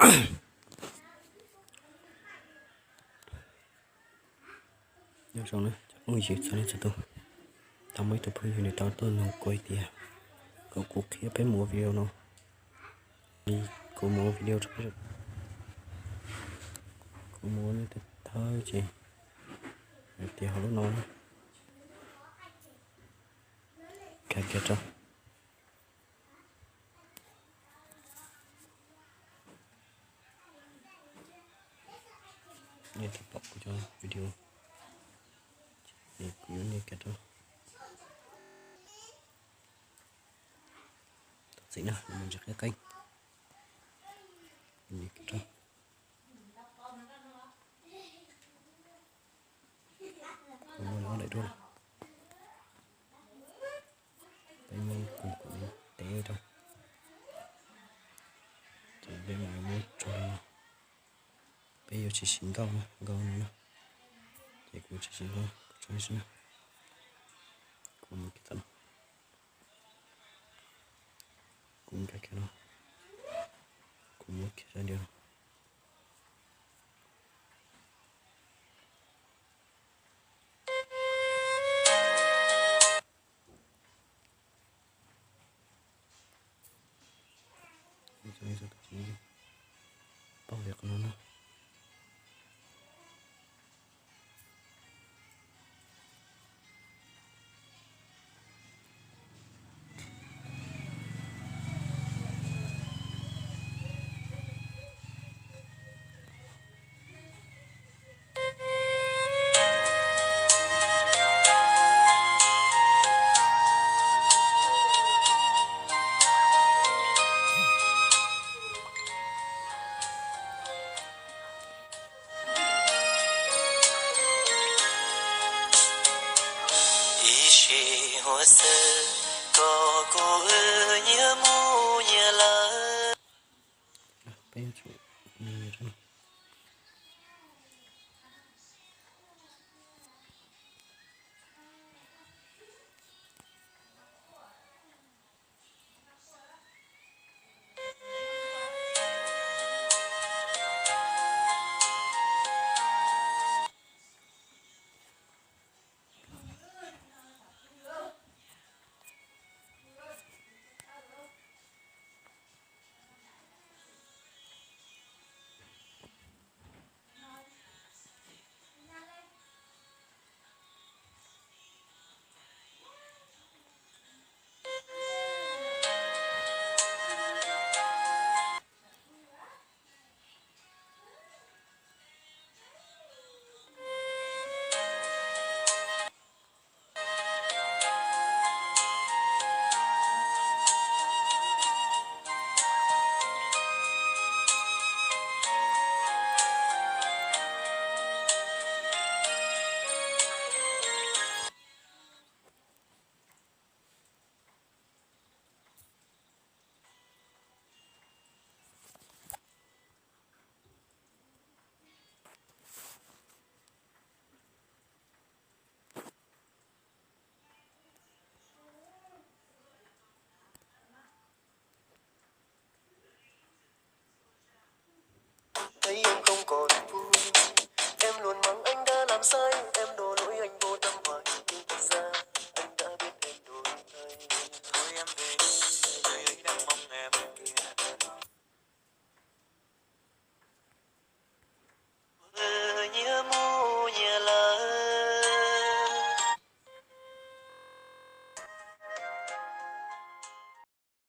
Nyob zoo na cov phooj ywg txhua leej txhua tus, tau muaj ib tug phooj ywg nws tau tuaj nug kuv hais tias kom kuv qhia peb mus ua video no. Kuv mus ua video rau peb, kuv mus ua nej tus thawj ces hais tias hauv lub no na, khaws kiag rau. Nej twb pom kuv cov video, ces kuv yuav nias kiag rau. Thov txim na, mus ntsis qeeb qeeb. Nias kiag rau. Kuv muaj ob daim duab lawm. Peb muab kuv kuv teb rau, ces peb mam muab tso rau no. Peb yuav tsis siv nkauj na, nkauj no na, ces kuv tsis siv nkauj, kuv tso ib sab na. Kuv mus kiag tom no, kuv nkag kiag no, kuv muab kiag sab ntiag no. Paub li qhov no na. Ib sim huam xwm kom kuv wb nyias mus nyias lawm. Thấy em không còn vui, em luôn mắng anh đã làm sai, em đổ lỗi anh vô tâm hoài, nhưng thật ra anh đã biết em đổi thay. Thôi em về đây,